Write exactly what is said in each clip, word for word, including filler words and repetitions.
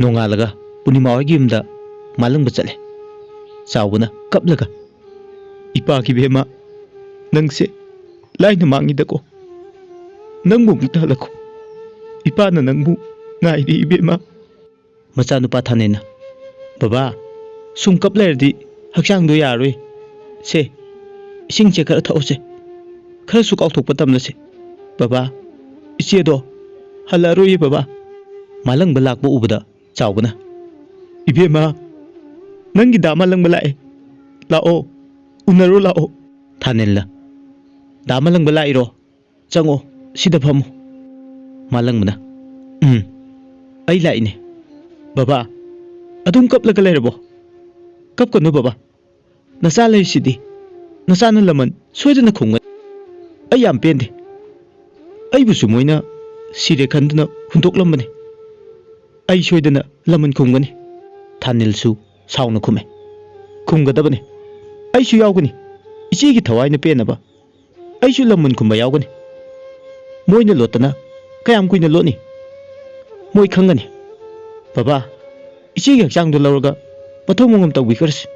ꯅꯣꯡꯉꯥꯜꯂꯒ ꯄꯨꯔꯅꯤꯃꯥ ꯍꯣꯏꯒꯤ ꯌꯨꯝꯗ ꯃꯥꯂꯪꯕ ꯆꯠꯂꯦ꯫ ꯆꯥꯎꯕꯅ ꯀꯞꯂꯒ, "ꯏꯄꯥꯒꯤ ꯏꯕꯦꯝꯃ, ꯅꯪꯁꯦ ꯂꯥꯏꯅ ꯃꯥꯡꯉꯤꯗꯀꯣ꯫ ꯅꯪꯕꯨ ꯑꯃꯨꯛꯇ ꯍꯜꯂꯛꯈꯣ꯫ ꯏꯄꯥꯅ ꯅꯪꯕꯨ ꯉꯥꯏꯔꯤ ꯏꯕꯦꯝꯃ꯫" ꯃꯆꯥꯅꯨꯄꯥ ꯊꯥꯅꯦꯜꯅ, "ꯕꯕꯥ, ꯁꯨꯝ ꯀꯞ ꯂꯩꯔꯗꯤ ꯍꯛꯆꯥꯡꯗꯣ ꯌꯥꯔꯔꯣꯏ꯫ ꯁꯦ, ꯏꯁꯤꯡꯁꯦ ꯈꯔ ꯊꯛꯑꯣꯁꯦ꯫ ꯈꯔꯁꯨ ꯀꯥꯎꯊꯣꯛꯄ ꯇꯝꯂꯁꯦ꯫ ꯕꯕꯥ, ꯏꯆꯦꯗꯣ ꯍꯜꯂꯛꯑꯔꯣꯏꯌꯦ ꯕꯕꯥ꯫" ꯃꯥꯂꯪꯕ ꯂꯥꯛꯄ ꯎꯕꯗ ꯆꯥꯎꯕꯅ, "ꯏꯕꯦꯝꯃ, ꯅꯪꯒꯤ ꯗꯥ ꯃꯥꯂꯪꯕ ꯂꯥꯛꯑꯦ꯫ ꯂꯥꯛꯑꯣ, ꯎꯅꯔꯣ ꯂꯥꯛꯑꯣ꯫" ꯊꯥꯅꯦꯜꯅ, "ꯗꯥ ꯃꯥꯂꯪꯕ ꯂꯥꯛꯏꯔꯣ? ꯆꯪꯉꯣ, ꯁꯤꯗ ꯐꯝꯃꯣ꯫" ꯃꯥꯂꯪꯕꯅ, "ꯎꯝ, ꯑꯩ ꯂꯥꯛꯏꯅꯦ꯫ ꯕꯕꯥ, ꯑꯗꯨꯝ ꯀꯞꯂꯒ ꯂꯩꯔꯕꯣ? ꯀꯞꯀꯅꯨ ꯕꯕꯥ꯫ ꯅꯆꯥ ꯂꯩꯔꯤꯁꯤꯗꯤ꯫ ꯅꯆꯥꯅ ꯂꯃꯟ ꯁꯣꯏꯗꯅ ꯈꯨꯝꯒꯅꯤ꯫ ꯑꯩ ꯌꯥꯝ ꯄꯦꯟꯗꯦ꯫ ꯑꯩꯕꯨꯁꯨ ꯃꯣꯏꯅ ꯁꯤꯔꯦ ꯈꯟꯗꯨꯅ ꯍꯨꯟꯗꯣꯛꯂꯝꯕꯅꯤ꯫ ꯑꯩ ꯁꯣꯏꯗꯅ ꯂꯃꯟ ꯈꯨꯝꯒꯅꯤ꯫" ꯊꯥꯅꯤꯜꯁꯨ ꯁꯥꯎꯅ ꯈꯨꯝꯃꯦ, "ꯈꯨꯝꯒꯗꯕꯅꯤ꯫ ꯑꯩꯁꯨ ꯌꯥꯎꯒꯅꯤ꯫ ꯏꯆꯦꯒꯤ ꯊꯋꯥꯏꯅ ꯄꯦꯟꯅꯕ ꯑꯩꯁꯨ ꯂꯃꯟ ꯈꯨꯝꯕ ꯌꯥꯎꯒꯅꯤ꯫ ꯃꯣꯏꯅ ꯂꯣꯠꯇꯅ ꯀꯌꯥꯝ ꯀꯨꯏꯅ ꯂꯣꯠꯅꯤ? ꯃꯣꯏ ꯈꯪꯒꯅꯤ꯫ ꯕꯕꯥ, ꯏꯆꯦꯒꯤ ꯍꯛꯆꯥꯡꯗꯨ ꯂꯧꯔꯒ ꯃꯊꯧ ꯃꯉꯝ ꯇꯧꯕꯤꯈ꯭ꯔꯁꯤ꯫"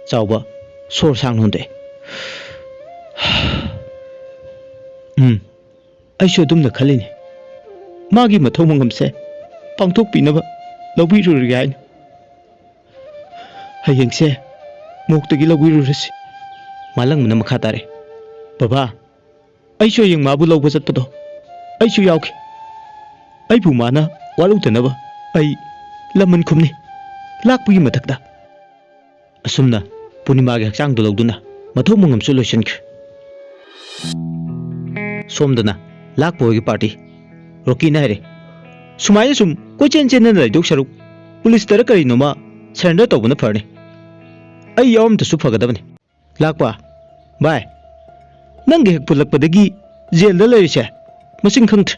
ꯆꯥꯎꯕ ꯁꯣꯔ ꯁꯥꯡꯅ ꯍꯣꯟꯗꯣꯛꯑꯦ꯫ "ꯎꯝ, ꯑꯩꯁꯨ ꯑꯗꯨꯝꯅ ꯈꯜꯂꯤꯅꯤ꯫ ꯃꯥꯒꯤ ꯃꯊꯧ ꯃꯉꯝꯁꯦ ꯄꯥꯡꯊꯣꯛꯄꯤꯅꯕ ꯂꯧꯕꯤꯔꯨꯔꯒꯦ ꯍꯥꯏꯅ꯫ ꯍꯌꯦꯡꯁꯦ ꯃꯣꯛꯇꯒꯤ ꯂꯧꯕꯤꯔꯨꯔꯁꯤ꯫" ꯃꯥꯂꯪꯕꯅ ꯃꯈꯥ ꯇꯥꯔꯦ, "ꯕꯕꯥ, ꯑꯩꯁꯨ ꯍꯌꯦꯡ ꯃꯥꯕꯨ ꯂꯧꯕ ꯆꯠꯄꯗꯣ ꯑꯩꯁꯨ ꯌꯥꯎꯒꯦ꯫ ꯑꯩꯕꯨ ꯃꯥꯅ ꯋꯥꯔꯧꯗꯅꯕ ꯑꯩ ꯂꯃꯟ ꯈꯨꯝꯅꯤ, ꯂꯥꯛꯄꯒꯤ ꯃꯊꯛꯇ꯫" ꯑꯁꯨꯝꯅ ꯄꯨꯔꯅꯤꯃꯥꯒꯤ ꯍꯛꯆꯥꯡꯗꯨ ꯂꯧꯗꯨꯅ ꯃꯊꯧ ꯃꯉꯝꯁꯨ ꯂꯣꯏꯁꯤꯟꯈ꯭ꯔꯦ꯫ ꯁꯣꯝꯗꯅ ꯂꯥꯛꯄ ꯍꯣꯏꯒꯤ ꯄꯥꯔꯇꯤ꯫ ꯔꯣꯀꯤꯅ ꯍꯥꯏꯔꯦ, "ꯁꯨꯃꯥꯏꯅ ꯁꯨꯝ ꯀꯣꯏꯆꯦꯟ ꯆꯦꯟꯗꯅ ꯂꯩꯗꯧ ꯁꯔꯨꯛ ꯄꯨꯂꯤꯁꯇꯔ ꯀꯔꯤꯅꯣꯃ ꯁꯔꯦꯟꯗꯔ ꯇꯧꯕꯅ ꯐꯔꯅꯤ꯫ ꯑꯩ ꯌꯥꯎꯔꯝꯗꯁꯨ ꯐꯒꯗꯕꯅꯤ꯫" ꯂꯥꯛꯄ, "ꯚꯥꯏ, ꯅꯪꯒ ꯍꯦꯛ ꯄꯨꯜꯂꯛꯄꯗꯒꯤ ꯖꯦꯜꯗ ꯂꯩꯔꯤꯁꯦ ꯃꯁꯤꯡ ꯈꯪꯗ꯭ꯔꯦ꯫"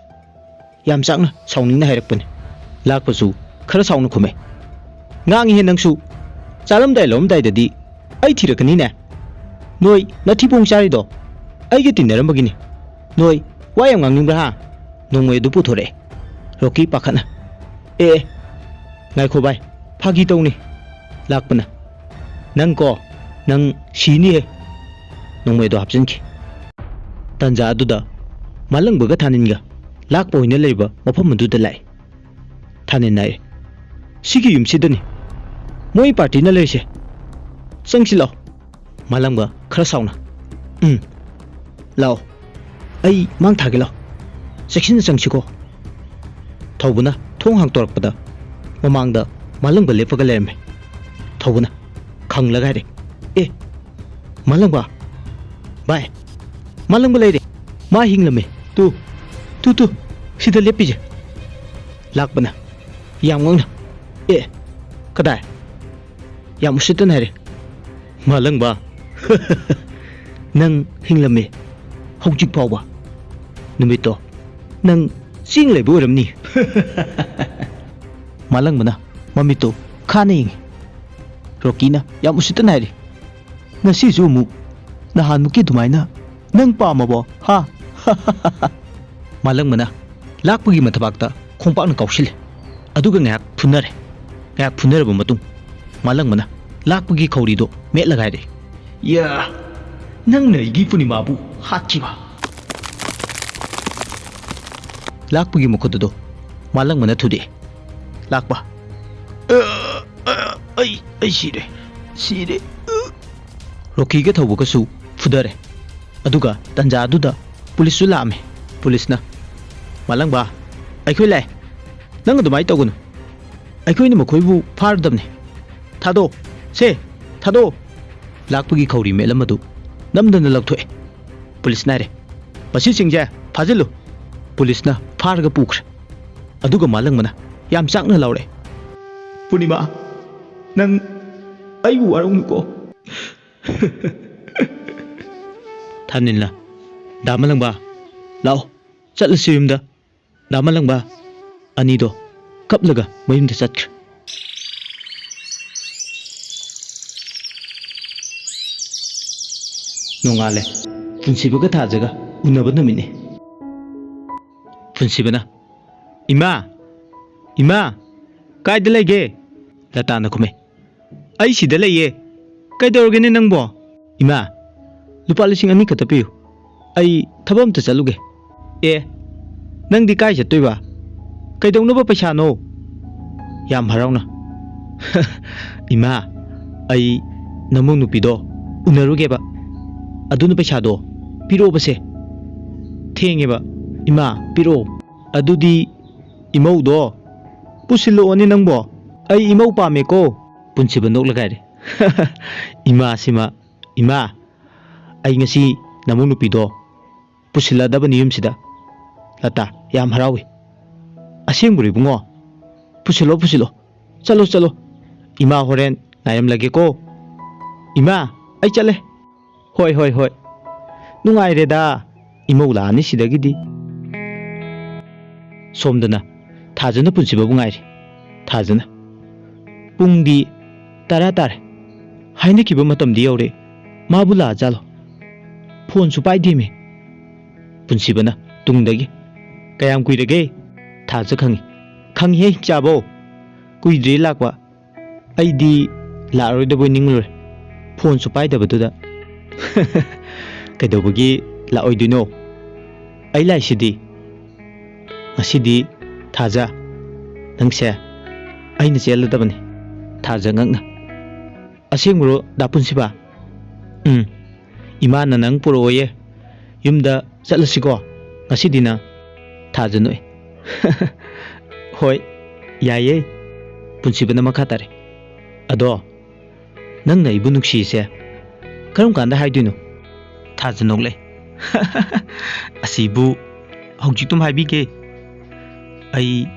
ꯌꯥꯝ ꯆꯥꯛꯅ ꯁꯥꯎꯅꯤꯡꯅ ꯍꯥꯏꯔꯛꯄꯅꯤ꯫ ꯂꯥꯛꯄꯁꯨ ꯈꯔ ꯁꯥꯎꯅ ꯈꯨꯝꯃꯦ, "ꯉꯥꯡꯉꯤꯍꯦ ꯅꯪꯁꯨ꯫ ꯆꯥꯔꯝꯗꯥꯏ ꯂꯧꯔꯝꯗꯥꯏꯗꯗꯤ ꯑꯩ ꯊꯤꯔꯛꯀꯅꯤꯅꯦ꯫ ꯅꯣꯏ ꯅꯊꯤꯕꯣꯡ ꯆꯥꯔꯤꯗꯣ ꯑꯩꯒ ꯇꯤꯟꯅꯔꯝꯕꯒꯤꯅꯤ꯫ ꯅꯣꯏ ꯋꯥ ꯌꯥꯝ ꯉꯥꯡꯅꯤꯡꯕ꯭ꯔꯥ ꯍꯥ?" ꯅꯣꯡꯃꯩ ꯑꯗꯨ ꯄꯨꯊꯣꯔꯛꯑꯦ꯫ ꯔꯣꯀꯤ ꯄꯥꯈꯠꯅ, "ꯑꯦ, ꯑꯦ, "ꯉꯥꯏꯈꯣ ꯚꯥꯏ, ꯐꯥꯒꯤ ꯇꯧꯅꯤ꯫" ꯂꯥꯛꯄꯅ, "ꯅꯪ ꯀꯣ, ꯅꯪ ꯁꯤꯅꯤꯍꯦ꯫" ꯅꯣꯡꯃꯩꯗꯣ ꯍꯥꯞꯆꯤꯟꯈꯤ꯫ ꯇꯟꯖꯥ ꯑꯗꯨꯗ ꯃꯥꯂꯪꯕꯒ ꯊꯥꯅꯤꯟꯒ ꯂꯥꯛꯄ ꯑꯣꯏꯅ ꯂꯩꯕ ꯃꯐꯝ ꯑꯗꯨꯗ ꯂꯥꯛꯑꯦ꯫ ꯊꯥꯅꯤꯟ ꯍꯥꯏꯔꯦ, "ꯁꯤꯒꯤ ꯌꯨꯝꯁꯤꯗꯅꯤ ꯃꯣꯏ ꯄꯥꯔꯇꯤꯅ ꯂꯩꯔꯤꯁꯦ꯫ ꯆꯪꯁꯤ ꯂꯥꯛꯑꯣ꯫" ꯃꯥꯂꯪꯕ ꯈꯔ ꯁꯥꯎꯅ, "ꯎꯝ, ꯂꯥꯛꯑꯣ, ꯑꯩ ꯃꯥꯡ ꯊꯥꯒꯦ ꯂꯥꯛꯑꯣ, ꯆꯦꯛꯁꯤꯟꯅ ꯆꯪꯁꯤꯀꯣ꯫" ꯊꯧꯕꯅ ꯊꯣꯡ ꯍꯥꯡꯇꯣꯔꯛꯄꯗ ꯃꯃꯥꯡꯗ ꯃꯥꯂꯪꯕ ꯂꯦꯞꯄꯒ ꯂꯩꯔꯝꯃꯦ꯫ ꯊꯧꯕꯅ ꯈꯪꯂꯒ ꯍꯥꯏꯔꯦ, "ꯑꯦ, ꯃꯥꯂꯪꯕ, ꯚꯥꯏ, ꯃꯥꯂꯪꯕ ꯂꯩꯔꯦ, ꯃꯥ ꯍꯤꯡꯂꯝꯃꯦ, ꯇꯨ, ꯇꯨ, ꯇꯨ, ꯁꯤꯗ ꯂꯦꯞꯄꯤꯁꯦ꯫" ꯂꯥꯛꯄꯅ ꯌꯥꯝ ꯉꯛꯅ, "ꯑꯦ, ꯀꯗꯥꯏ?" ꯌꯥꯝ ꯎꯁꯤꯠꯇꯅ ꯍꯥꯏꯔꯦ, "ꯃꯥꯂꯪꯕ, ꯅꯪ ꯍꯤꯡꯂꯝꯃꯦ ꯍꯧꯖꯤꯛ ꯐꯥꯎꯕ꯫ ꯅꯨꯃꯤꯠꯇꯣ ꯅꯪ ꯆꯤꯡ ꯂꯩꯕ ꯑꯣꯏꯔꯝꯅꯤ꯫" ꯃꯥꯂꯪꯕꯅ ꯃꯃꯤꯠꯇꯣ ꯈꯥꯅ ꯌꯦꯡꯉꯤ꯫ ꯔꯣꯀꯤꯅ ꯌꯥꯝ ꯎꯁꯤꯠꯇꯅ ꯍꯥꯏꯔꯤ, "ꯉꯁꯤꯁꯨ ꯑꯃꯨꯛ ꯅꯍꯥꯟꯃꯨꯛꯀꯤ ꯑꯗꯨꯃꯥꯏꯅ ꯅꯪ ꯄꯥꯝꯃꯕꯣ, ꯍꯥ?" ꯃꯥꯂꯪꯕꯅ ꯂꯥꯛꯄꯒꯤ ꯃꯊꯕꯥꯛꯇ ꯈꯣꯡꯄꯥꯛꯅ ꯀꯥꯎꯁꯤꯜꯂꯦ꯫ ꯑꯗꯨꯒ ꯉꯥꯏꯍꯥꯛ ꯐꯨꯅꯔꯦ꯫ ꯉꯥꯏꯍꯥꯛ ꯐꯨꯅꯔꯕ ꯃꯇꯨꯡ, ꯃꯥꯂꯪꯕꯅ ꯂꯥꯛꯄꯒꯤ ꯈꯧꯔꯤꯗꯣ ꯃꯦꯠꯂꯒ ꯍꯥꯏꯔꯦ, "ꯌꯥ, ꯅꯪꯅ ꯑꯩꯒꯤ ꯄꯨꯔꯅꯤꯃꯥꯕꯨ ꯍꯥꯠꯈꯤꯕ꯫" ꯂꯥꯛꯄꯒꯤ ꯃꯈꯨꯠ ꯑꯗꯣ ꯃꯥꯂꯪꯕꯅ ꯊꯨꯗꯦꯛꯑꯦ꯫ ꯂꯥꯛꯄ, "ꯑ, ꯑ, ꯑꯩ, ꯑꯩ ꯁꯤꯔꯦ, ꯁꯤꯔꯦ, ꯑ꯫" ꯔꯣꯀꯤꯒ ꯊꯧꯕꯒꯁꯨ ꯐꯨꯗꯔꯦ꯫ ꯑꯗꯨꯒ ꯇꯟꯖꯥ ꯑꯗꯨꯗ ꯄꯨꯂꯤꯁꯁꯨ ꯂꯥꯛꯑꯝꯃꯦ꯫ ꯄꯨꯂꯤꯁꯅ, "ꯃꯥꯂꯪꯕ, ꯑꯩꯈꯣꯏ ꯂꯥꯛꯑꯦ꯫ ꯅꯪ ꯑꯗꯨꯃꯥꯏꯅ ꯇꯧꯒꯅꯨ꯫ ꯑꯩꯈꯣꯏꯅ ꯃꯈꯣꯏꯕꯨ ꯐꯥꯔꯗꯕꯅꯤ꯫ ꯊꯥꯗꯣꯛꯑꯣ, ꯁꯦ, ꯊꯥꯗꯣꯛꯑꯣ꯫" ꯂꯥꯛꯄꯒꯤ ꯈꯧꯔꯤ ꯃꯦꯠꯂꯝꯕꯗꯨ ꯅꯝꯗꯅ ꯂꯧꯊꯣꯛꯑꯦ꯫ ꯄꯨꯂꯤꯁꯅ ꯍꯥꯏꯔꯦ, "ꯃꯁꯤꯁꯤꯡꯁꯦ ꯐꯥꯖꯤꯜꯂꯨ꯫" ꯄꯨꯂꯤꯁꯅ ꯐꯥꯔꯒ ꯄꯨꯈ꯭ꯔꯦ꯫ ꯑꯗꯨꯒ ꯃꯥꯂꯪꯕꯅ ꯌꯥꯝ ꯆꯥꯛꯅ ꯂꯥꯎꯔꯛꯑꯦ, "ꯄꯨꯔꯅꯤꯃꯥ, ꯅꯪ ꯑꯩꯕꯨ ꯋꯥꯔꯧꯅꯨꯀꯣ꯫" ꯊꯥꯅꯤꯜꯅ, "ꯗꯥ ꯃꯥꯂꯪꯕ, ꯂꯥꯛꯑꯣ, ꯆꯠꯂꯁꯤ ꯌꯨꯝꯗ꯫" ꯗꯥ ꯃꯥꯂꯪꯕ ꯑꯅꯤꯗꯣ ꯀꯞꯂꯒ ꯃꯌꯨꯝꯗ ꯆꯠꯈ꯭ꯔꯦ꯫ ꯅꯣꯡꯉꯥꯜꯂꯦ꯫ ꯄꯨꯟꯁꯤꯕꯒ ꯊꯥꯖꯒ ꯎꯅꯕ ꯅꯨꯃꯤꯠꯅꯤ꯫ ꯄꯨꯟꯁꯤꯕꯅ, "ꯏꯃꯥ! ꯏꯃꯥ!" "ꯀꯥꯏꯗ ꯂꯩꯒꯦ?" ꯂꯇꯥꯅ ꯈꯨꯝꯃꯦ꯫ "ꯑꯩ ꯁꯤꯗ ꯂꯩꯌꯦ꯫ ꯀꯩꯗꯧꯔꯒꯦꯅꯦ ꯅꯪꯕꯣ?" "ꯏꯃꯥ, ꯂꯨꯄꯥ ꯂꯤꯁꯤꯡ ꯑꯅꯤ ꯈꯛꯇ ꯄꯤꯌꯨ꯫ ꯑꯩ ꯊꯕꯛ ꯑꯝꯇ ꯆꯠꯂꯨꯒꯦ꯫" "ꯑꯦ, ꯅꯪꯗꯤ ꯀꯥꯏ ꯆꯠꯇꯣꯏꯕ? ꯀꯩꯗꯧꯅꯕ ꯄꯩꯁꯥꯅꯣ?" ꯌꯥꯝ ꯍꯔꯥꯎꯅ꯫ "ꯏꯃꯥ, ꯑꯩ ꯅꯃꯧ ꯅꯨꯄꯤꯗꯣ ꯎꯅꯔꯨꯒꯦꯕ꯫ ꯑꯗꯨꯅ ꯄꯩꯁꯥꯗꯣ ꯄꯤꯔꯛꯑꯣꯕꯁꯦ꯫ ꯊꯦꯡꯉꯦꯕ꯫ ꯏꯃꯥ, ꯄꯤꯔꯛꯑꯣ꯫" "ꯑꯗꯨꯗꯤ ꯏꯃꯧꯗꯣ ꯄꯨꯁꯤꯜꯂꯛꯑꯣꯅꯦ ꯅꯪꯕꯣ꯫ ꯑꯩ ꯏꯃꯧ ꯄꯥꯝꯃꯦꯀꯣ꯫" ꯄꯨꯟꯁꯤꯕ ꯅꯣꯛꯂꯒ ꯍꯥꯏꯔꯦ꯫ "ꯏꯃꯥꯁꯤꯃ, ꯏꯃꯥ, ꯑꯩ ꯉꯁꯤ ꯅꯃꯧ ꯅꯨꯄꯤꯗꯣ ꯄꯨꯁꯤꯜꯂꯗꯕꯅꯤ ꯌꯨꯝꯁꯤꯗ꯫" ꯂꯇꯥ ꯌꯥꯝ ꯍꯔꯥꯎꯏ꯫ "ꯑꯁꯦꯡꯕꯔꯣ ꯏꯕꯨꯡꯉꯣ? ꯄꯨꯁꯤꯜꯂꯣ, ꯄꯨꯁꯤꯜꯂꯣ꯫ ꯆꯠꯂꯣ, ꯆꯠꯂꯣ꯫ ꯏꯃꯥ ꯍꯣꯔꯦꯟ ꯉꯥꯏꯔꯝꯂꯒꯦꯀꯣ꯫ ꯏꯃꯥ, ꯑꯩ ꯆꯠꯂꯦ꯫" "ꯍꯣꯏ, ꯍꯣꯏ, ꯍꯣꯏ꯫ ꯅꯨꯡꯉꯥꯏꯔꯦꯗ꯫ ꯏꯃꯧ ꯂꯥꯛꯑꯅꯤ ꯁꯤꯗꯒꯤꯗꯤ꯫" ꯁꯣꯝꯗꯅ ꯊꯥꯖꯅ ꯄꯨꯟꯁꯤꯕꯕꯨ ꯉꯥꯏꯔꯤ꯫ ꯊꯥꯖꯅ꯫ ꯄꯨꯡꯗꯤ ꯇꯔꯥ ꯇꯥꯔꯦ꯫ ꯍꯥꯏꯅꯈꯤꯕ ꯃꯇꯝꯗꯤ ꯌꯧꯔꯦ꯫ ꯃꯥꯕꯨ ꯂꯥꯛꯑꯖꯥꯠꯂꯣ? ꯐꯣꯟꯁꯨ ꯄꯥꯏꯗꯦꯃꯤ꯫ ꯄꯨꯟꯁꯤꯕꯅ ꯇꯨꯡꯗꯒꯤ, "ꯀꯌꯥꯝ ꯀꯨꯏꯔꯒꯦ?" ꯊꯥꯖ ꯈꯪꯉꯤ꯫ "ꯈꯪꯉꯤꯍꯦ, ꯏꯆꯥꯕꯣ꯫ ꯀꯨꯏꯗ꯭ꯔꯤ ꯂꯥꯛꯄ꯫ ꯑꯩꯗꯤ ꯂꯥꯛꯑꯔꯣꯏꯗꯕꯣꯏ ꯅꯤꯡꯂꯨꯔꯦ꯫ ꯐꯣꯟꯁꯨ ꯄꯥꯏꯗꯕꯗꯨꯗ꯫" "ꯀꯩꯗꯧꯕꯒꯤ ꯂꯥꯛꯑꯣꯏꯗꯣꯏꯅꯣ? ꯑꯩ ꯂꯥꯛꯏꯁꯤꯗꯤ꯫ ꯉꯁꯤꯗꯤ ꯊꯥꯖ, ꯅꯪꯁꯦ ꯑꯩꯅ ꯆꯦꯜꯂꯗꯕꯅꯤ꯫" ꯊꯥꯖ ꯉꯛꯅ꯫ "ꯑꯁꯦꯡꯕꯔꯣ, ꯗꯥ ꯄꯨꯟꯁꯤꯕ?" "ꯎꯝ, ꯏꯃꯥꯅ ꯅꯪ ꯄꯨꯔꯛꯑꯣꯌꯦ꯫ ꯌꯨꯝꯗ ꯆꯠꯂꯁꯤꯀꯣ ꯉꯁꯤꯗꯤ ꯅꯪ꯫" ꯊꯥꯖ ꯅꯣꯛꯑꯦ꯫ "ꯍꯣꯏ, ꯌꯥꯏꯌꯦ꯫" ꯄꯨꯟꯁꯤꯕꯅ ꯃꯈꯥ ꯇꯥꯔꯦ꯫ "ꯑꯗꯣ, ꯅꯪꯅ ꯑꯩꯕꯨ ꯅꯨꯡꯁꯤꯁꯦ ꯀꯔꯝ ꯀꯥꯟꯗ ꯍꯥꯏꯗꯣꯏꯅꯣ?" ꯊꯥꯖ ꯅꯣꯛꯂꯛꯑꯦ꯫ "ꯑꯁꯤꯕꯨ ꯍꯧꯖꯤꯛꯇꯨꯝ ꯍꯥꯏꯕꯤꯒꯦ꯫ ꯑꯩ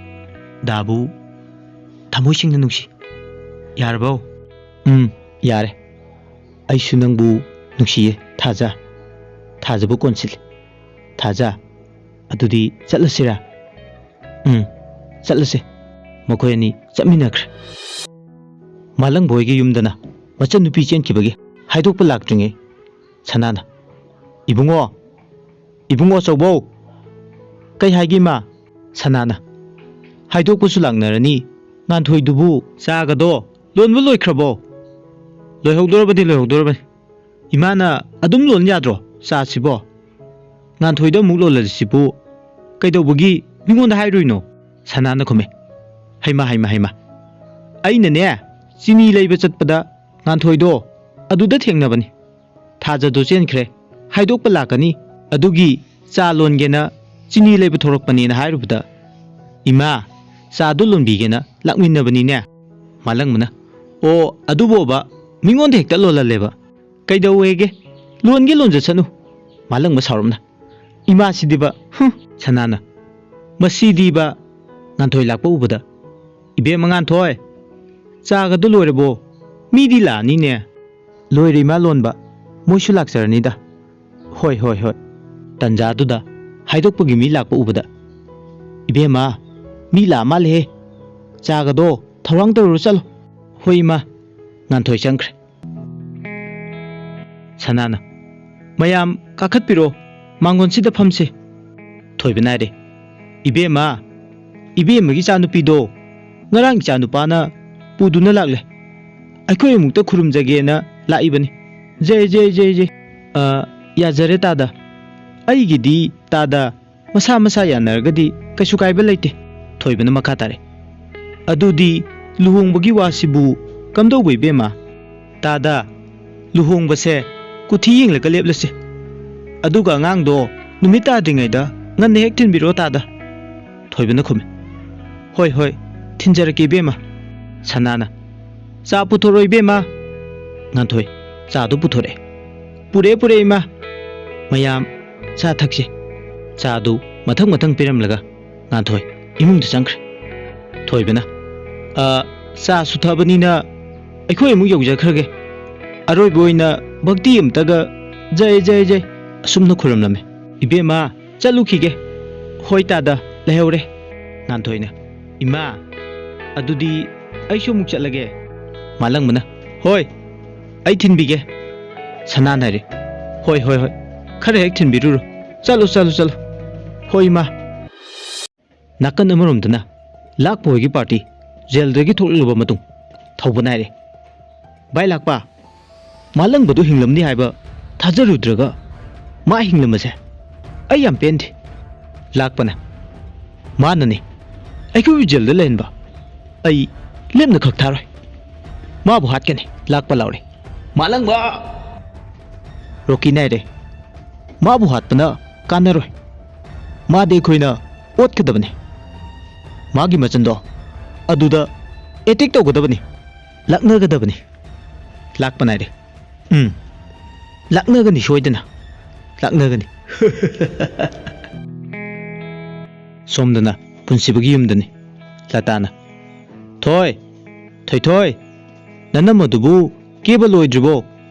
ꯗꯥꯕꯨ ꯊꯃꯣꯏ ꯁꯦꯡꯅ ꯅꯨꯡꯁꯤ꯫ ꯌꯥꯔꯕꯣ?" "ꯎꯝ, ꯌꯥꯔꯦ꯫ ꯑꯩꯁꯨ ꯅꯪꯕꯨ ꯅꯨꯡꯁꯤꯌꯦ, ꯊꯥꯖ꯫" ꯊꯥꯖꯕꯨ ꯀꯣꯟꯁꯤꯜꯂꯤ꯫ "ꯊꯥꯖ, ꯑꯗꯨꯗꯤ ꯆꯠꯂꯁꯤꯔꯥ?" "ꯎꯝ, ꯆꯠꯂꯁꯦ꯫" ꯃꯈꯣꯏ ꯑꯅꯤ ꯆꯠꯃꯤꯟꯅꯈ꯭ꯔꯦ꯫ ꯃꯥꯂꯪꯕ ꯍꯣꯏꯒꯤ ꯌꯨꯝꯗꯅ ꯃꯆꯟꯅꯨꯄꯤ ꯆꯦꯟꯈꯤꯕꯒꯤ ꯍꯥꯏꯗꯣꯛꯄ ꯂꯥꯛꯇ꯭ꯔꯤꯉꯩ ꯁꯅꯥꯅ, "ꯏꯕꯨꯡꯉꯣ, ꯏꯕꯨꯡꯉꯣ ꯑꯆꯧꯕꯧ!" "ꯀꯩ ꯍꯥꯏꯒꯦ, ꯏꯃꯥ?" ꯁꯅꯥꯅ, "ꯍꯥꯏꯗꯣꯛꯄꯁꯨ ꯂꯥꯛꯅꯔꯅꯤ, "ꯉꯥꯟꯊꯣꯏꯗꯨꯕꯨ ꯆꯥꯒꯗꯣ ꯂꯣꯟꯕ ꯂꯣꯏꯈ꯭ꯔꯕꯣ?" "ꯂꯣꯏꯍꯧꯗꯣꯔꯕꯅꯤ, ꯂꯣꯏꯍꯧꯗꯣꯔꯕꯅꯤ꯫ ꯏꯃꯥꯅ ꯑꯗꯨꯝ ꯂꯣꯟ ꯌꯥꯗ꯭ꯔꯣ ꯆꯥꯁꯤꯕꯣ? ꯉꯥꯟꯊꯣꯏꯗ ꯑꯃꯨꯛ ꯂꯣꯜꯂꯁꯤꯕꯨ ꯀꯩꯗꯧꯕꯒꯤ ꯃꯤꯉꯣꯟꯗ ꯍꯥꯏꯔꯨꯏꯅꯣ?" ꯁꯅꯥꯅ ꯈꯨꯝꯃꯦ꯫ "ꯍꯩꯃ, ꯍꯩꯃ, ꯍꯩꯃ! ꯑꯩꯅꯅꯦ, ꯆꯤꯅꯤ ꯂꯩꯕ ꯆꯠꯄꯗ ꯉꯥꯟꯊꯣꯏꯗꯣ ꯑꯗꯨꯗ ꯊꯦꯡꯅꯕꯅꯤ꯫ ꯊꯥꯖꯗꯣ ꯆꯦꯟꯈ꯭ꯔꯦ, ꯍꯥꯏꯗꯣꯛꯄ ꯂꯥꯛꯀꯅꯤ, ꯑꯗꯨꯒꯤ ꯆꯥ ꯂꯣꯟꯒꯦꯅ ꯆꯤꯅꯤ ꯂꯩꯕ ꯊꯣꯛꯂꯛꯄꯅꯦꯅ ꯍꯥꯏꯔꯨꯕꯗ, ꯏꯃꯥ, ꯆꯥꯗꯣ ꯂꯣꯟꯕꯤꯒꯦꯅ ꯂꯥꯛꯃꯤꯟꯅꯕꯅꯤꯅꯦ꯫" ꯃꯥꯂꯪꯕꯅ, "ꯑꯣ, ꯑꯗꯨꯕꯣꯕ, ꯃꯤꯉꯣꯟꯗ ꯍꯦꯛꯇ ꯂꯣꯜꯍꯜꯂꯦꯕ꯫ ꯀꯩꯗꯧꯋꯦꯒꯦ? ꯂꯣꯟꯒꯦ ꯂꯣꯟꯖꯁꯅꯨ꯫" ꯃꯥꯂꯪꯕ ꯁꯥꯎꯔꯞꯅ, "ꯏꯃꯥꯁꯤꯗꯤꯕ, ꯍꯨꯝ!" ꯁꯅꯥꯅ, "ꯃꯁꯤꯗꯤꯕ!" ꯉꯥꯟꯊꯣꯏ ꯂꯥꯛꯄ ꯎꯕꯗ, "ꯏꯕꯦꯝꯃ ꯉꯥꯟꯊꯣꯏ, ꯆꯥꯒꯗꯣ ꯂꯣꯏꯔꯕꯣ? ꯃꯤꯗꯤ ꯂꯥꯛꯑꯅꯤꯅꯦ꯫" "ꯂꯣꯏꯔꯦ ꯏꯃꯥ ꯂꯣꯟꯕ, ꯃꯣꯏꯁꯨ ꯂꯥꯛꯆꯔꯅꯤꯗ꯫" "ꯍꯣꯏ, ꯍꯣꯏ, ꯍꯣꯏ꯫" ꯇꯟꯖꯥꯗꯨꯗ ꯍꯥꯏꯗꯣꯛꯄꯒꯤ ꯃꯤ ꯂꯥꯛꯄ ꯎꯕꯗ, "ꯏꯕꯦꯝꯃ, ꯃꯤ ꯂꯥꯛꯑ ꯃꯥꯜꯂꯦꯍꯦ꯫ ꯆꯥꯒꯗꯣ ꯊꯧꯔꯥꯡ ꯇꯧꯔꯨꯔꯣ ꯆꯠꯂꯣ꯫" "ꯍꯣꯏ ꯏꯃꯥ꯫" ꯉꯥꯟꯊꯣꯏ ꯆꯪꯈ꯭ꯔꯦ꯫ ꯁꯅꯥꯅ, "ꯃꯌꯥꯝ ꯀꯥꯈꯠꯄꯤꯔꯣ, ꯃꯥꯡꯒꯣꯟꯁꯤꯗ ꯐꯝꯁꯦ꯫" ꯊꯣꯏꯕꯅ ꯍꯥꯏꯔꯦ, "ꯏꯕꯦꯝꯃ, ꯏꯕꯦꯝꯃꯒꯤ ꯏꯆꯥꯅꯨꯄꯤꯗꯣ ꯉꯔꯥꯡ ꯏꯆꯥꯅꯨꯄꯥꯅ ꯄꯨꯗꯨꯅ ꯂꯥꯛꯂꯦ꯫ ꯑꯩꯈꯣꯏ ꯑꯃꯨꯛꯇ ꯈꯨꯔꯨꯝꯖꯒꯦꯅ ꯂꯥꯛꯏꯕꯅꯤ꯫ ꯖꯩ, ꯖꯩ, ꯖꯩ, ꯖꯩ꯫ ꯑ, ꯌꯥꯖꯔꯦ ꯇꯥꯗ꯫ ꯑꯩꯒꯤꯗꯤ ꯇꯥꯗ ꯃꯁꯥ ꯃꯁꯥ ꯌꯥꯅꯔꯒꯗꯤ ꯀꯩꯁꯨ ꯀꯥꯏꯕ ꯂꯩꯇꯦ꯫" ꯊꯣꯏꯕꯅ ꯃꯈꯥ ꯇꯥꯔꯦ, "ꯑꯗꯨꯗꯤ ꯂꯨꯍꯣꯡꯕꯒꯤ ꯋꯥꯁꯤꯕꯨ ꯀꯝꯗꯧꯕ ꯏꯕꯦꯝꯃ?" "ꯇꯥꯗ, ꯂꯨꯍꯣꯡꯕꯁꯦ ꯀꯨꯊꯤ ꯌꯦꯡꯂꯒ ꯂꯦꯞꯂꯁꯤ꯫ ꯑꯗꯨꯒ ꯑꯉꯥꯡꯗꯣ ꯅꯨꯃꯤꯠ ꯇꯥꯗ꯭ꯔꯤꯉꯩꯗ ꯉꯟꯅ ꯍꯦꯛ ꯊꯤꯟꯕꯤꯔꯛꯑꯣ ꯇꯥꯗ꯫" ꯊꯣꯏꯕꯅ ꯈꯨꯝꯃꯤ, "ꯍꯣꯏ, ꯍꯣꯏ, ꯊꯤꯟꯖꯔꯛꯀꯦ ꯏꯕꯦꯝꯃ꯫" ꯁꯅꯥꯅ, "ꯆꯥ ꯄꯨꯊꯣꯔꯛꯑꯣ ꯏꯕꯦꯝꯃ꯫" ꯉꯥꯟꯊꯣꯏ, ꯆꯥꯗꯨ ꯄꯨꯊꯣꯔꯛꯑꯦ꯫ "ꯄꯨꯔꯛꯑꯦ, ꯄꯨꯔꯛꯑꯦ ꯏꯃꯥ꯫ ꯃꯌꯥꯝ ꯆꯥ ꯊꯛꯁꯤ꯫" ꯆꯥꯗꯨ ꯃꯊꯪ ꯃꯊꯪ ꯄꯤꯔꯝꯂꯒ ꯉꯥꯟꯊꯣꯏ ꯏꯃꯨꯡꯗ ꯆꯪꯈ꯭ꯔꯦ꯫ ꯊꯣꯏꯕꯅ, "ꯑ, ꯆꯥꯁꯨ ꯊꯛꯑꯕꯅꯤꯅ ꯑꯩꯈꯣꯏ ꯑꯃꯨꯛ ꯌꯧꯖꯈ꯭ꯔꯒꯦ꯫ ꯑꯔꯣꯏꯕ ꯑꯣꯏꯅ ꯚꯛꯇꯤ ꯑꯃꯇꯒ ꯖꯩ, ꯖꯩ, ꯖꯩ ꯑꯁꯨꯝꯅ ꯈꯨꯔꯨꯝꯂꯝꯃꯤ꯫" "ꯏꯕꯦꯝꯃ, ꯆꯠꯂꯨꯈꯤꯒꯦ꯫" "ꯍꯣꯏ ꯇꯥꯗ, ꯂꯩꯍꯧꯔꯦ꯫" ꯉꯥꯟꯊꯣꯏꯅ, "ꯏꯃꯥ, ꯑꯗꯨꯗꯤ ꯑꯩꯁꯨ ꯑꯃꯨꯛ ꯆꯠꯂꯒꯦ꯫" ꯃꯥꯂꯪꯕꯅ, "ꯍꯣꯏ, ꯑꯩ ꯊꯤꯟꯕꯤꯒꯦ꯫" ꯁꯅꯥꯅ ꯍꯥꯏꯔꯦ, "ꯍꯣꯏ, ꯍꯣꯏ, ꯍꯣꯏ, ꯈꯔ ꯍꯦꯛ ꯊꯤꯟꯕꯤꯔꯨꯔꯣ꯫ ꯆꯠꯂꯨ, ꯆꯠꯂꯨ, ꯆꯠꯂꯨ꯫ ꯍꯣꯏ ꯏꯃꯥ꯫" ꯅꯥꯀꯟ ꯑꯃꯔꯣꯝꯗꯅ ꯂꯥꯛꯄ ꯍꯣꯏꯒꯤ ꯄꯥꯔꯇꯤ ꯖꯦꯜꯗꯒꯤ ꯊꯣꯛꯂꯛꯂꯕ ꯃꯇꯨꯡ ꯊꯧꯕ ꯅꯥꯏꯔꯦ꯫ ꯚꯥꯏ ꯂꯥꯛꯄ, ꯃꯥꯂꯪꯕꯗꯨ ꯍꯤꯡꯂꯝꯅꯤ ꯍꯥꯏꯕ ꯊꯥꯖꯔꯨꯗ꯭ꯔꯒ ꯃꯥ ꯍꯤꯡꯂꯝꯕꯁꯦ ꯑꯩ ꯌꯥꯝ ꯄꯦꯟꯗꯦ꯫ ꯂꯥꯛꯄꯅ, ꯃꯥꯅꯅꯦ ꯑꯩꯈꯣꯏꯕꯨ ꯖꯦꯜꯗ ꯂꯩꯍꯟꯕ꯫ ꯑꯩ ꯂꯦꯝꯅ ꯈꯛ ꯊꯥꯔꯣꯏ꯫ ꯃꯥꯕꯨ ꯍꯥꯠꯀꯅꯤ꯫ ꯂꯥꯛꯄ ꯂꯥꯎꯔꯦ꯫ ꯃꯥꯂꯪꯕ! ꯔꯣꯀꯤ ꯅꯥꯏꯔꯦ꯫ ꯃꯥꯕꯨ ꯍꯥꯠꯄꯅ ꯀꯥꯟꯅꯔꯣꯏ꯫ ꯃꯥꯗꯤ ꯑꯩꯈꯣꯏꯅ ꯑꯣꯠꯀꯗꯕꯅꯤ꯫ ꯃꯥꯒꯤ ꯃꯆꯟꯗꯣ ꯑꯗꯨꯗ ꯑꯦꯇꯦꯛ ꯇꯧꯒꯗꯕꯅꯤ꯫ ꯂꯥꯛꯅꯒꯗꯕꯅꯤ꯫ ꯂꯥꯛꯄ ꯅꯥꯏꯔꯦ꯫ ꯎꯝ, ꯂꯥꯛꯅꯒꯅꯤ ꯁꯣꯏꯗꯅ꯫ ꯂꯥꯛꯅꯒꯅꯤ꯫ ꯁꯣꯝꯗꯅ ꯄꯨꯟꯁꯤꯕꯒꯤ ꯌꯨꯝꯗꯅꯤ꯫ ꯂꯇꯥꯅ, "ꯊꯣꯏ, ꯊꯣꯏꯊꯣꯏ, ꯅꯅꯝꯃꯗꯨꯕꯨ ꯀꯦꯕ ꯂꯣꯏꯗ꯭ꯔꯤꯕꯣ?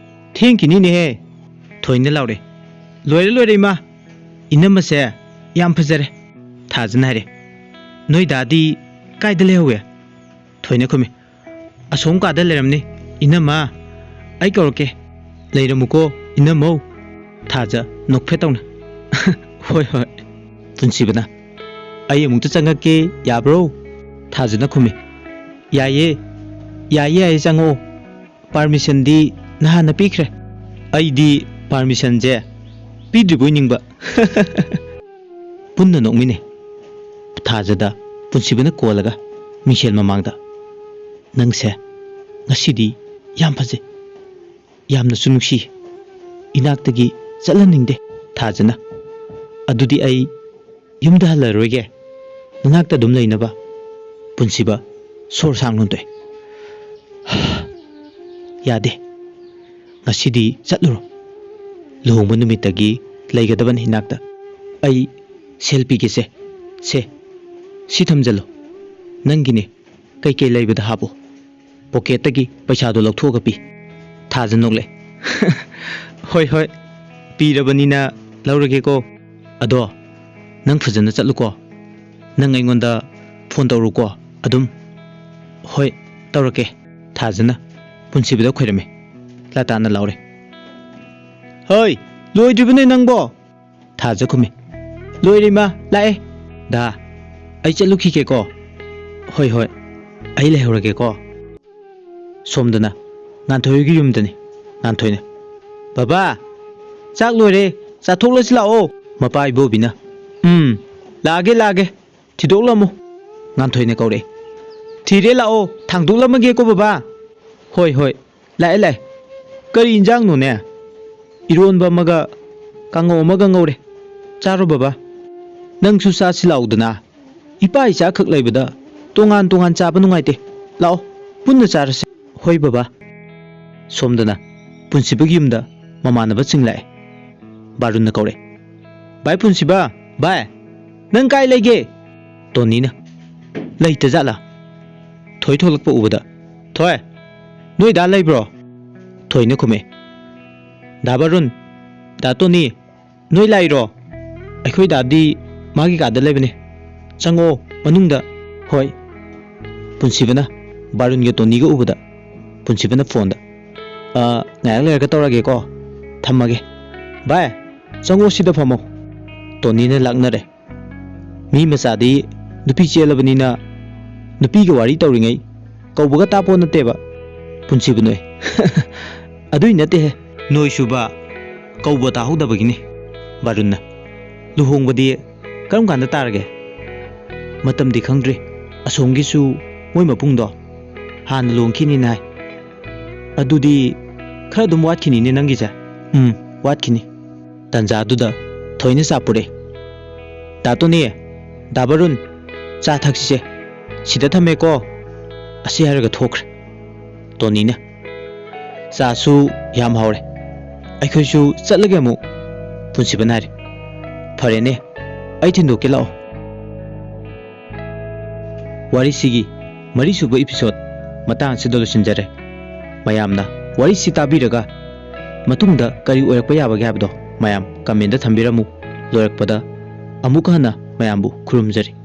ꯊꯦꯡꯈꯤꯅꯤꯅꯦꯍꯦ!" ꯊꯣꯏꯅ ꯂꯥꯎꯔꯦ꯫ "ꯂꯣꯏꯔꯦ, ꯂꯣꯏꯔꯦ, ꯏꯃꯥ꯫ ꯏꯅꯝꯃꯁꯦ ꯌꯥꯝ ꯐꯖꯔꯦ꯫" ꯊꯥꯖꯅ ꯍꯥꯏꯔꯦ꯫ "ꯅꯣꯏ ꯗꯥꯗꯤ ꯀꯥꯏꯗ ꯂꯩꯍꯧꯋꯦ?" ꯊꯣꯏꯅ ꯈꯨꯝꯃꯤ꯫ "ꯑꯁꯣꯝ ꯀꯥꯗ ꯂꯩꯔꯝꯅꯤ, ꯏꯅꯝꯃ꯫ ꯑꯩ ꯀꯧꯔꯛꯀꯦ꯫ ꯂꯩꯔꯝꯃꯨꯀꯣ, ꯏꯅꯝꯃꯧ꯫" ꯊꯥꯖ ꯅꯣꯛꯐꯦꯠ ꯇꯧꯅ, "ꯍꯣꯏ, ꯍꯣꯏ꯫" ꯄꯨꯟꯁꯤꯕꯅ, "ꯑꯩ ꯑꯃꯨꯛꯇ ꯆꯪꯉꯛꯀꯦ, ꯌꯥꯕ꯭ꯔꯣ?" ꯊꯥꯖꯅ ꯈꯨꯝꯃꯤ꯫ "ꯌꯥꯏꯌꯦ, ꯌꯥꯏꯌꯦ, ꯌꯥꯏꯌꯦ, ꯆꯪꯉꯛꯑꯣ꯫ ꯄꯥꯔꯃꯤꯁꯟꯗꯤ ꯅꯍꯥꯟꯅ ꯄꯤꯈ꯭ꯔꯦ꯫" "ꯑꯩꯗꯤ ꯄꯥꯔꯃꯤꯁꯟꯁꯦ ꯄꯤꯗ꯭ꯔꯤꯕꯣꯏ ꯅꯤꯡꯕ꯫" ꯄꯨꯟꯅ ꯅꯣꯛꯃꯤꯟꯅꯩ꯫ ꯊꯥꯖꯗ ꯄꯨꯟꯁꯤꯕꯅ ꯀꯣꯜꯂꯒ ꯃꯤꯡꯁꯦꯜ ꯃꯃꯥꯡꯗ, "ꯅꯪꯁꯦ ꯉꯁꯤꯗꯤ ꯌꯥꯝ ꯐꯖꯩ, ꯌꯥꯝꯅꯁꯨ ꯅꯨꯡꯁꯤ꯫ ꯏꯅꯥꯛꯇꯒꯤ ꯆꯠꯍꯟꯅꯤꯡꯗꯦ꯫" ꯊꯥꯖꯅ, "ꯑꯗꯨꯗꯤ ꯑꯩ ꯌꯨꯝꯗ ꯍꯜꯂꯔꯣꯏꯒꯦ, ꯅꯅꯥꯛꯇ ꯑꯗꯨꯝ ꯂꯩꯅꯕ꯫" ꯄꯨꯟꯁꯤꯕ ꯁꯣꯔ ꯁꯥꯡꯅ ꯍꯣꯟꯗꯣꯛꯑꯦ꯫ "ꯌꯥꯗꯦ, ꯉꯁꯤꯗꯤ ꯆꯠꯂꯨꯔꯣ꯫ ꯂꯨꯍꯣꯡꯕ ꯅꯨꯃꯤꯠꯇꯒꯤ ꯂꯩꯒꯗꯕꯅꯤ ꯏꯅꯥꯛꯇ꯫ ꯑꯩ ꯁꯦꯜ ꯄꯤꯒꯦꯁꯦ꯫ ꯁꯦ, ꯁꯤ ꯊꯝꯖꯜꯂꯣ꯫ ꯅꯪꯒꯤꯅꯦ, ꯀꯩꯀꯩ ꯂꯩꯕꯗ ꯍꯥꯞꯄꯨ꯫" ꯄꯣꯀꯦꯠꯇꯒꯤ ꯄꯩꯁꯥꯗꯣ ꯂꯧꯊꯣꯛꯑꯒ ꯄꯤ꯫ ꯊꯥꯖ ꯅꯣꯛꯂꯦ꯫ "ꯍꯣꯏ, ꯍꯣꯏ, ꯄꯤꯔꯕꯅꯤꯅ ꯂꯧꯔꯒꯦꯀꯣ꯫ ꯑꯗꯣ ꯅꯪ ꯐꯖꯅ ꯆꯠꯂꯨꯀꯣ꯫ ꯅꯪ ꯑꯩꯉꯣꯟꯗ ꯐꯣꯟ ꯇꯧꯔꯨꯀꯣ ꯑꯗꯨꯝ꯫" "ꯍꯣꯏ, ꯇꯧꯔꯛꯀꯦ꯫" ꯊꯥꯖꯅ ꯄꯨꯟꯁꯤꯕꯗ ꯈꯣꯏꯔꯝꯃꯤ꯫ ꯂꯇꯥꯅ ꯂꯥꯎꯔꯦ꯫ "ꯍꯣꯏ, ꯂꯣꯏꯗ꯭ꯔꯤꯕꯅꯦ ꯅꯪꯕꯣ?" ꯊꯥꯖ ꯈꯨꯝꯃꯤ꯫ "ꯂꯣꯏꯔꯦ ꯏꯃꯥ, ꯂꯥꯛꯑꯦ꯫" "ꯗꯥ, ꯑꯩ ꯆꯠꯂꯨꯈꯤꯒꯦꯀꯣ꯫" "ꯍꯣꯏ, ꯍꯣꯏ꯫" ꯑꯩ ꯂꯩꯍꯧꯔꯒꯦꯀꯣ꯫ ꯁꯣꯝꯗꯅ ꯉꯥꯟꯊꯣꯏꯒꯤ ꯌꯨꯝꯗꯅꯤ꯫ ꯉꯥꯟꯊꯣꯏꯅ, "ꯕꯕꯥ, ꯆꯥꯛ ꯂꯣꯏꯔꯦ, ꯆꯥꯊꯣꯛꯂꯁꯤ ꯂꯥꯛꯑꯣ꯫" ꯃꯄꯥ ꯏꯕꯣꯕꯤꯅ, "ꯎꯝ, ꯂꯥꯛꯑꯒꯦ, ꯂꯥꯛꯑꯒꯦ, ꯊꯤꯗꯣꯛꯂꯝꯃꯨ꯫" ꯉꯥꯟꯊꯣꯏꯅ ꯀꯧꯔꯛꯑꯦ, "ꯊꯤꯔꯦ, ꯂꯥꯛꯑꯣ, ꯊꯥꯡꯗꯣꯛꯂꯝꯃꯒꯦꯀꯣ ꯕꯕꯥ꯫" "ꯍꯣꯏ, ꯍꯣꯏ, ꯂꯥꯛꯑꯦ, ꯂꯥꯛꯑꯦ꯫ ꯀꯔꯤ ꯏꯟꯖꯥꯡꯅꯣꯅꯦ?" "ꯏꯔꯣꯟꯕ ꯑꯃꯒ ꯀꯥꯡꯉꯧ ꯑꯃꯒ ꯉꯧꯔꯦ꯫ ꯆꯥꯔꯣ ꯕꯕꯥ꯫" "ꯅꯪꯁꯨ ꯆꯥꯁꯤ ꯂꯥꯛꯎꯗꯅ꯫ ꯏꯄꯥ ꯏꯆꯥ ꯈꯛ ꯂꯩꯕꯗ ꯇꯣꯉꯥꯟ ꯇꯣꯉꯥꯟ ꯆꯥꯕ ꯅꯨꯡꯉꯥꯏꯇꯦ꯫ ꯂꯥꯛꯑꯣ, ꯄꯨꯟꯅ ꯆꯥꯔꯁꯦ꯫" "ꯍꯣꯏ ꯕꯕꯥ꯫" ꯁꯣꯝꯗꯅ ꯄꯨꯟꯁꯤꯕꯒꯤ ꯌꯨꯝꯗ ꯃꯃꯥꯟꯅꯕꯁꯤꯡ ꯂꯥꯛꯑꯦ꯫ ꯕꯥꯔꯨꯟꯅ ꯀꯧꯔꯦ, "ꯚꯥꯏ ꯄꯨꯟꯁꯤꯕ, ꯚꯥꯏ, ꯅꯪ ꯀꯥꯏ ꯂꯩꯒꯦ?" ꯇꯣꯅꯤꯅ, "ꯂꯩꯇ ꯖꯥꯠꯂꯥ?" ꯊꯣꯏ ꯊꯣꯛꯂꯛꯄ ꯎꯕꯗ, "ꯊꯣꯏ, ꯅꯣꯏ ꯗꯥ ꯂꯩꯕ꯭ꯔꯣ?" ꯊꯣꯏꯅ ꯈꯨꯝꯃꯦ, "ꯗꯥ ꯕꯥꯔꯨꯟ, ꯗꯥ ꯇꯣꯅꯤ, ꯅꯣꯏ ꯂꯥꯛꯏꯔꯣ?" "ꯑꯩꯈꯣꯏ ꯗꯥꯗꯤ ꯃꯥꯒꯤ ꯀꯥꯗ ꯂꯩꯕꯅꯦ꯫ ꯆꯪꯉꯛꯑꯣ ꯃꯅꯨꯡꯗ꯫" "ꯍꯣꯏ꯫" ꯄꯨꯟꯁꯤꯕꯅ ꯕꯥꯔꯨꯟꯒ ꯇꯣꯅꯤꯒ ꯎꯕꯗ ꯄꯨꯟꯁꯤꯕꯅ ꯐꯣꯟꯗ, "ꯑ, ꯉꯥꯏꯍꯥꯛ ꯂꯩꯔꯒ ꯇꯧꯔꯒꯦꯀꯣ, ꯊꯝꯃꯒꯦ꯫ ꯚꯥꯏ, ꯆꯪꯉꯛꯑꯣ, ꯁꯤꯗ ꯐꯝꯃꯣ꯫" ꯇꯣꯅꯤꯅ ꯂꯥꯛꯅꯔꯦ꯫ ꯃꯤ ꯃꯆꯥꯗꯤ ꯅꯨꯄꯤ ꯆꯦꯜꯂꯕꯅꯤꯅ ꯅꯨꯄꯤꯒ ꯋꯥꯔꯤ ꯇꯧꯔꯤꯉꯩ ꯀꯧꯕꯒ ꯇꯥꯄꯣ ꯅꯠꯇꯦꯕ꯫ ꯄꯨꯟꯁꯤꯕ ꯅꯣꯏ꯫ "ꯑꯗꯨꯏ ꯅꯠꯇꯦꯍꯦ, ꯅꯣꯏꯁꯨꯕ ꯀꯧꯕ ꯇꯥꯍꯧꯗꯕꯒꯤꯅꯤ꯫" ꯕꯥꯔꯨꯟꯅ, "ꯂꯨꯍꯣꯡꯕꯗꯤ ꯀꯔꯝ ꯀꯥꯟꯗ ꯇꯥꯔꯒꯦ?" "ꯃꯇꯝꯗꯤ ꯈꯪꯗ꯭ꯔꯤ꯫ ꯑꯁꯣꯝꯒꯤꯁꯨ ꯃꯣꯏ ꯃꯄꯨꯡꯗꯣ ꯍꯥꯟꯅ ꯂꯨꯍꯣꯡꯈꯤꯅꯤꯅ ꯍꯥꯏ꯫" "ꯑꯗꯨꯗꯤ ꯈꯔ ꯑꯗꯨꯝ ꯋꯥꯠꯈꯤꯅꯤꯅꯦ ꯅꯪꯒꯤꯁꯦ?" "ꯎꯝ, ꯋꯥꯠꯈꯤꯅꯤ꯫" ꯇꯟꯖꯥꯗꯨꯗ ꯊꯣꯏꯅ ꯆꯥ ꯄꯨꯔꯛꯑꯦ꯫ "ꯗꯥ ꯇꯣꯅꯤ, ꯗꯥ ꯕꯥꯔꯨꯟ, ꯆꯥ ꯊꯛꯁꯤꯁꯦ꯫ ꯁꯤꯗ ꯊꯝꯃꯦꯀꯣ꯫" ꯑꯁꯤ ꯍꯥꯏꯔꯒ ꯊꯣꯛꯈ꯭ꯔꯦ꯫ ꯇꯣꯅꯤꯅ, "ꯆꯥꯁꯨ ꯌꯥꯝ ꯍꯥꯎꯔꯦ꯫ ꯑꯩꯈꯣꯏꯁꯨ ꯆꯠꯂꯒꯦ ꯑꯃꯨꯛ꯫" ꯄꯨꯟꯁꯤꯕꯅ ꯍꯥꯏꯔꯦ꯫ "ꯐꯔꯦꯅꯦ, ꯑꯩ ꯊꯤꯟꯗꯣꯛꯀꯦ ꯂꯥꯛꯑꯣ꯫" ꯋꯥꯔꯤꯁꯤꯒꯤ ꯃꯔꯤꯁꯨꯕ episode ꯃꯇꯥꯡ ꯑꯁꯤꯗ ꯂꯣꯏꯁꯤꯟꯖꯔꯦ꯫ ꯃꯌꯥꯝꯅ ꯋꯥꯔꯤꯁꯤ ꯇꯥꯕꯤꯔꯒ ꯃꯇꯨꯡꯗ ꯀꯔꯤ ꯑꯣꯏꯔꯛꯄ ꯌꯥꯕꯒꯦ ꯍꯥꯏꯕꯗꯣ ꯃꯌꯥꯝ comment ꯊꯝꯕꯤꯔꯝꯃꯨ꯫ ꯂꯣꯏꯔꯛꯄꯗ ꯑꯃꯨꯛꯀ ꯍꯟꯅ ꯃꯌꯥꯝꯕꯨ ꯈꯨꯔꯨꯝꯖꯔꯤ꯫